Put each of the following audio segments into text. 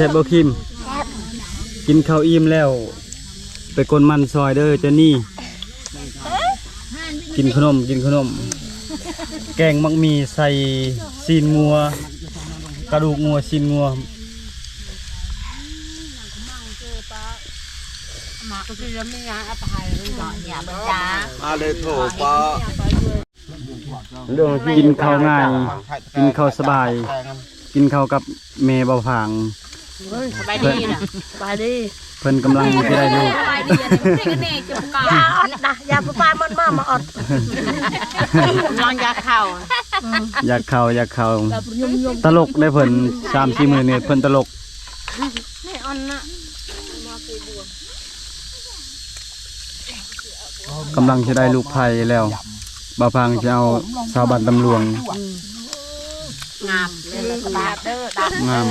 ແຊບບໍ່ຄິມ? ແຊບ. ກິນເຂົ້າອີ່ມແລ້ວ ໄປກົນມັນຊອຍເດີເຈົ້ານີ້. ກິນຂະໜົມ ກິນຂະໜົມ. ແກງໝາກໝີ່ໃສ່ຊີ້ນງົວ ກະດູກງົວ ຊີ້ນງົວ. ມາເລີຍໂຖປ້າ. ກິນເຂົ້າງ່າຍ ກິນເຂົ້າສະບາຍ ກິນເຂົ້າກັບແມ່ບ່າວພາງ. ສະບາຍດີນະ ສະບາຍດີ. ເພິ່ນກຳລັງຊິໄດ້ລູກ ສະບາຍດີນະ. ຢ່າອອດນະ ຢ່າປະປາມັນມາ ມາອອດ. ກຳລັງຢາກເຂົ້າ ຢາກເຂົ້າ ຢາກເຂົ້າ. ຕະຫຼົກເດ້ເພິ່ນ ສາມສີ່ມື້ນີ້ເພິ່ນຕະຫຼົກ. ກຳລັງຊິໄດ້ລູກໃພ້ແລ້ວ ບ່າວພາງຊິເອົາສາວບ້ານຕຳຫຼວງ. ງາມເດີ ງາມ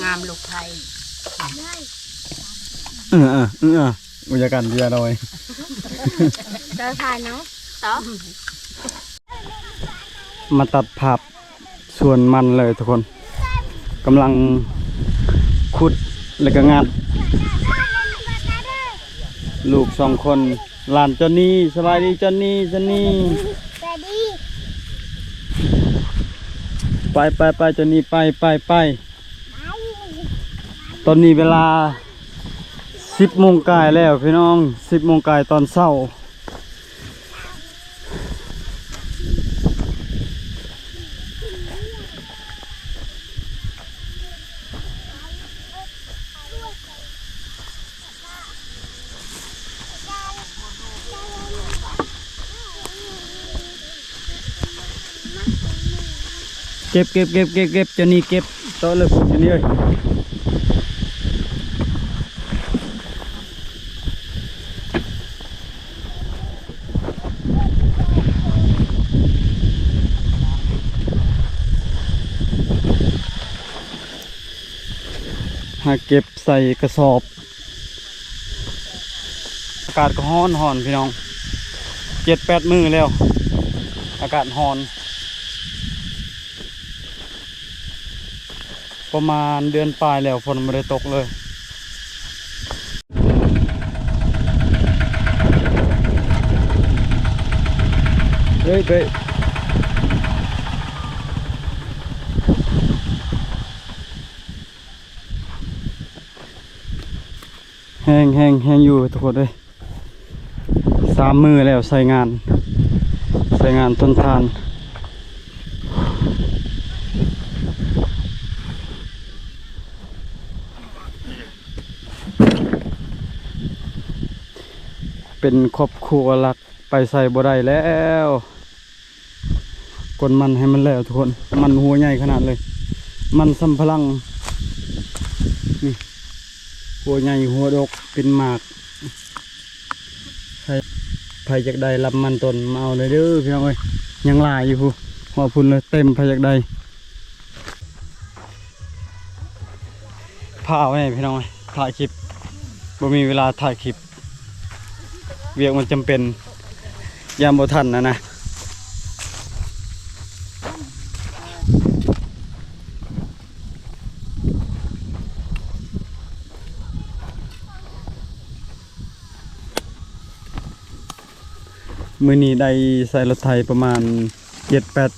ງາມລູກໃພ້. ເອີ ເອີ ເອີ ອຸຍາກັນເດຍດອຍ ເດີຖ່າຍເນາະ. ມາຕັດພາບ ສວນມັນເລີຍທຸກຄົນ ກຳລັງຂຸດ ແລ້ວກໍງັດ. ລູກສອງຄົນ ຫຼານຈອນນີ. ສະບາຍດີຈອນນີ ຈອນນີ. ສະບາຍດີ. ໄປ ໄປ ໄປ ຈອນນີ ໄປ ໄປ ໄປ. ຕອນນີ້ເວລາສິບໂມງກາຍແລ້ວພີ່ນ້ອງ ສິບໂມງກາຍຕອນເຊົ້າ. ເກັບ ເກັບ ເກັບ ເກັບ ເກັບ ຈອນນີ ເກັບ ເຕາະເລີຍ ຈອນນີເອີຍ. ຫາເກັບໃສ່ກະສອບ. ອາກາດກໍຮ້ອນໆ ພີ່ນ້ອງ ເຈັດແປດມື້ແລ້ວ ອາກາດຮ້ອນ. ປະມານເດືອນປາຍແລ້ວ ຝົນບໍ່ໄດ້ຕົກເລີຍ. ເອີຍ ເອີຍ ແຮງ ແຮງ ແຮງຢູ່ທຸກຄົນເອີຍ. ສາມມື້ແລ້ວໃຊ້ງານ ໃຊ້ງານທົນທານ. ເປັນຄອບຄົວຫຼັກ ໄປໃສບໍ່ໄດ້ແລ້ວ. ກົນມັນໃຫ້ມັນແລ້ວທຸກຄົນ. ມັນຫົວໃຫຍ່ຂະໜາດເລີຍ ມັນສຳປະຫຼັງນີ້ ຫົວໃຫຍ່ຫົວດົກເປັນໝາກ. ໃຜ ໃຜຢາກໄດ້ລຳມັນຕົ້ນມາເອົາເລີຍເດີພີ່ນ້ອງເອີຍ. ຍັງຫຼາຍຢູ່ພຸ້ນ ຮອດພຸ້ນເລີຍເຕັມ ໃຜຢາກໄດ້. ພາໄວ້ພີ່ນ້ອງເອີຍ ຖ່າຍຄລິບ ບໍ່ມີເວລາຖ່າຍຄລິບ. ວຽກມັນຈຳເປັນ ຢ້ານບໍ່ທັນນະນະ. ມື້ນີ້ໄດ້ໃຊ້ລົດໄຖປະມານເຈັດແປດ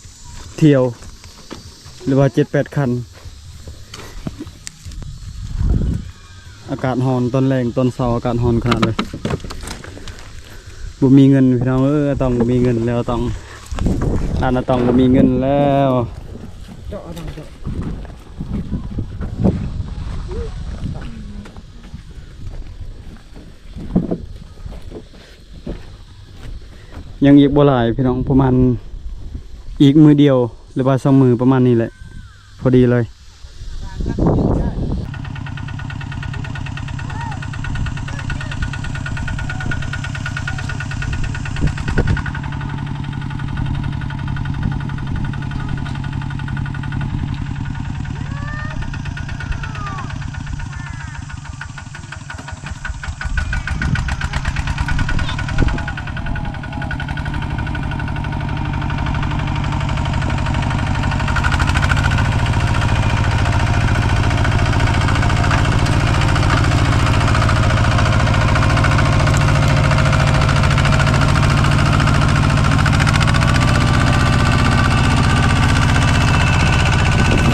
ຖ້ຽວ ຫຼືວ່າເຈັດແປດຄັນ. ອາກາດຮ້ອນ ຕອນແລງຕອນເຊົ້າອາກາດຮ້ອນຂະໜາດເລີຍ. ບໍ່ມີເງິນພີ່ນ້ອງເອີຍ ອາຕອງບໍ່ມີເງິນແລ້ວ ອາຕອງ ອາຕອງບໍ່ມີເງິນແລ້ວ. ຍັງອີກບໍ່ຫຼາຍພີ່ນ້ອງ ປະມານອີກມື້ດຽວ ຫຼືວ່າສອງມື້ປະມານນີ້ແຫຼະ ພໍດີເລີຍ.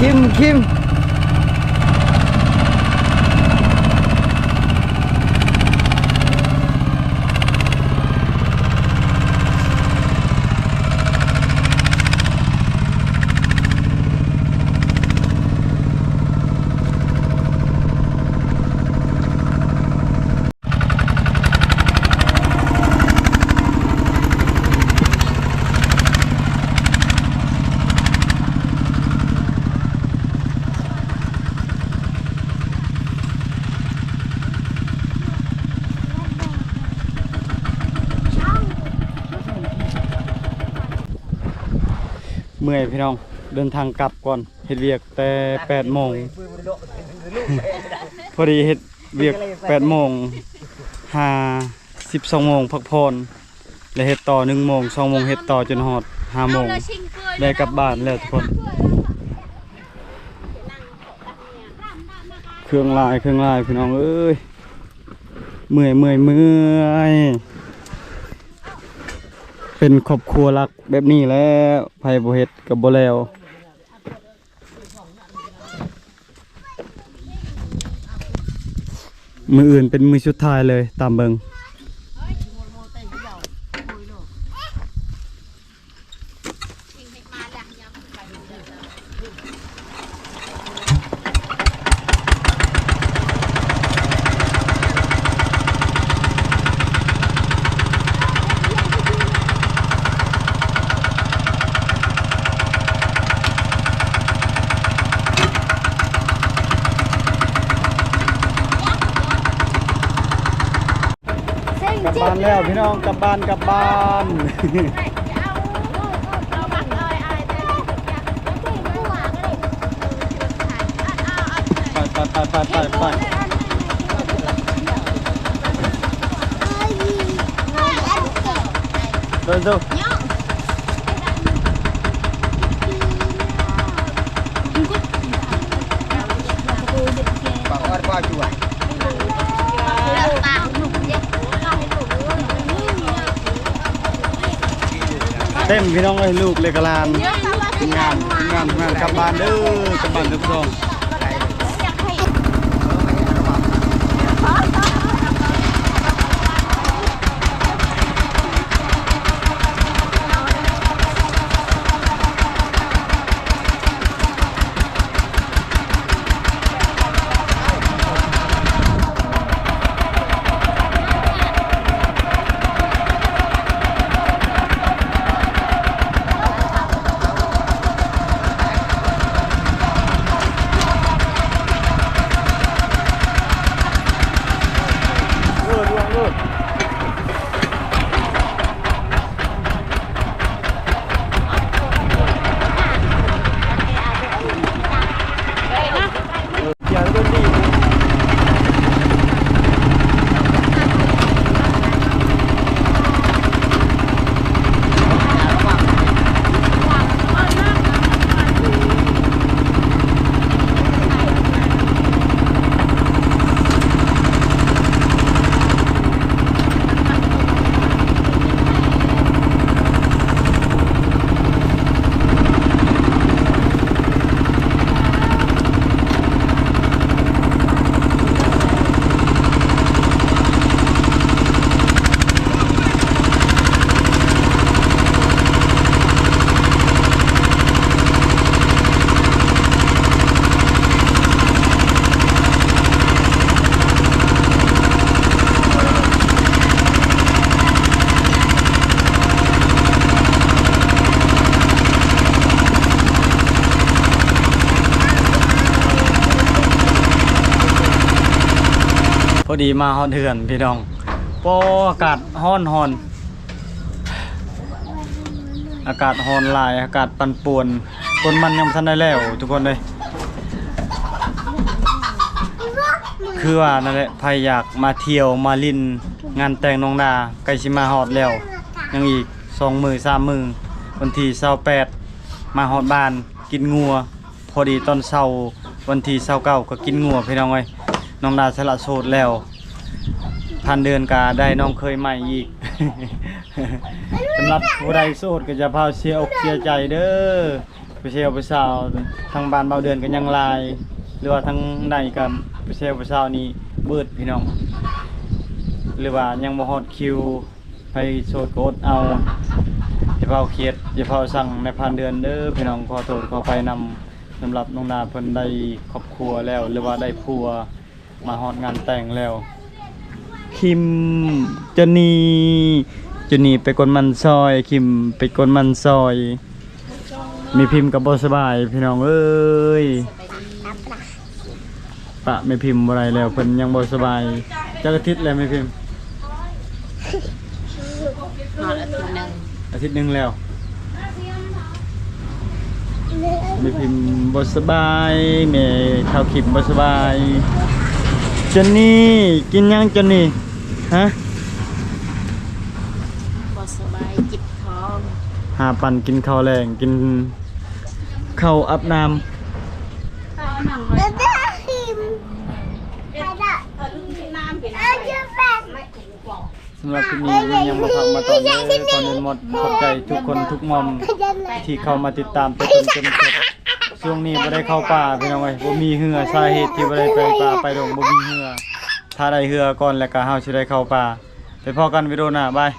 ຄິມ ຄິມ. ເມື່ອຍພີ່ນ້ອງ ເດີນທາງກັບກ່ອນ ເຮັດວຽກແຕ່ແປດໂມງ ພໍດີເຮັດວຽກແປດໂມງ ຫາສິບສອງໂມງ ພັກຜ່ອນ ແລະເຮັດຕໍ່ໜຶ່ງໂມງ ສອງໂມງ ເຮັດຕໍ່ຈົນຮອດຫ້າໂມງ ໄດ້ກັບບ້ານແລ້ວທຸກຄົນ. ເຄື່ອງຫຼາຍ ເຄື່ອງຫຼາຍ ພີ່ນ້ອງເອີຍ ເມື່ອຍ ເມື່ອຍ ເມື່ອຍ. ເປັນຄອບຄົວຫຼັກແບບນີ້ແຫຼະ ໃຜບໍ່ເຮັດກໍບໍ່ແລ້ວ. ມື້ອື່ນເປັນມື້ສຸດທ້າຍເລີຍ ຕາມເບິ່ງ. ກັບບ້ານແລ້ວພີ່ນ້ອງ ກັບບ້ານ ກັບບ້ານ. ໄປ ໄປ ໄປ ໄປ ໄປ ໄປ ເດີນ ເດີນ. ເຕັມພີ່ນ້ອງເອີຍ ລູກ ແລະກະຫຼານ ທີມງານ ທີມງານ ທີມງານ ກັບບ້ານເດີ ກັບບ້ານທັງສອງ. ພໍດີມາຮອດເຮືອນພີ່ນ້ອງ ໂອ້ ອາກາດຮ້ອນໆ ອາກາດຮ້ອນຫຼາຍ ອາກາດປັ່ນປ່ວນ ຕົ້ນມັນຍັງບໍ່ທັນໄດ້ແລ້ວທຸກຄົນເອີຍ. ຄືວ່ານັ້ນແຫຼະ ໃຜຢາກມາທ່ຽວມາຫຼິ້ນງານແຕ່ງນ້ອງດາ ໃກ້ຊິມາຮອດແລ້ວ ຍັງອີກສອງມື້ສາມມື້ ວັນທີຊາວແປດ ມາຮອດບ້ານ ກິນງົວ. ພໍດີຕອນເຊົ້າວັນທີຊາວເກົ້າກໍກິນງົວພີ່ນ້ອງເອີຍ ນ້ອງດາສະຫຼະໂສດແລ້ວ ຜ່ານເດືອນກະໄດ້ນ້ອງເຂີຍໃໝ່ອີກ. ສຳລັບຜູ້ໃດໂສດກໍຢ່າພາວເສຍອົກເສຍໃຈເດີ ຜູ້ແຊວຜູ້ສາວທາງບ້ານເບົາເດືອນກໍຍັງຫຼາຍ ຫຼືວ່າທາງໃນກໍຜູ້ແຊວຜູ້ສາວນີ້ເບີດພີ່ນ້ອງ ຫຼືວ່າຍັງບໍ່ຮອດຄິວ ໃຜໂສດກໍອົດເອົາ ຢ່າເຝົ້າຄຽດ ຢ່າເຝົ້າຊັງນາຍພານເດືອນເດີພີ່ນ້ອງ. ຂໍໂທດຂໍອະໄພນຳ ສຳລັບນ້ອງນາເພິ່ນໄດ້ຄອບຄົວແລ້ວ ຫຼືວ່າໄດ້ຜົວ ມາຮອດງານແຕ່ງແລ້ວ. ຄິມ ຈອນນີ ຈອນນີໄປກົນມັນຊອຍ ຄິມໄປກົນມັນຊອຍ ແມ່ພິມກໍບໍ່ສະບາຍພີ່ນ້ອງເອີຍ ປະແມ່ພິມບໍ່ໄດ້ແລ້ວ ເພິ່ນຍັງບໍ່ສະບາຍ. ຈັກອາທິດແລ້ວແມ່ພິມ? ຮອດອາທິດໜຶ່ງ ອາທິດໜຶ່ງແລ້ວ. ແມ່ພິມບໍ່ສະບາຍ ແມ່ເຖົ້າຄິມບໍ່ສະບາຍ. ຈອນນີ ກິນຫຍັງຈອນນີ? ຮະ? ບໍ່ສະບາຍ ເຈັບທ້ອງ. ຫາປັນກິນເຂົ້າແລງ ກິນເຂົ້າອາບນ້ຳ. ສຳລັບຄລິບນີ້ຍັງບໍ່ພາກມາຕອນເດີ ຂໍອະນຸໂມດຂອບໃຈທຸກຄົນທຸກໝ່ອມທີ່ເຂົ້າມາຕິດຕາມໄປຈົນຈົນຈົບ. ຊ່ວງນີ້ບໍ່ໄດ້ເຂົ້າປ່າພີ່ນ້ອງເອີຍ ບໍ່ມີເຮືອ ສາເຫດທີ່ບໍ່ໄດ້ໄປປ່າໄປດົງ ບໍ່ມີເຮືອ ຖ້າໄດ້ເຮືອກ່ອນແລ້ວກະເຮົາຊິໄດ້ເຂົ້າປ່າ. ໄປພໍ້ກັນວິດີໂອໜ້າ ບາຍ.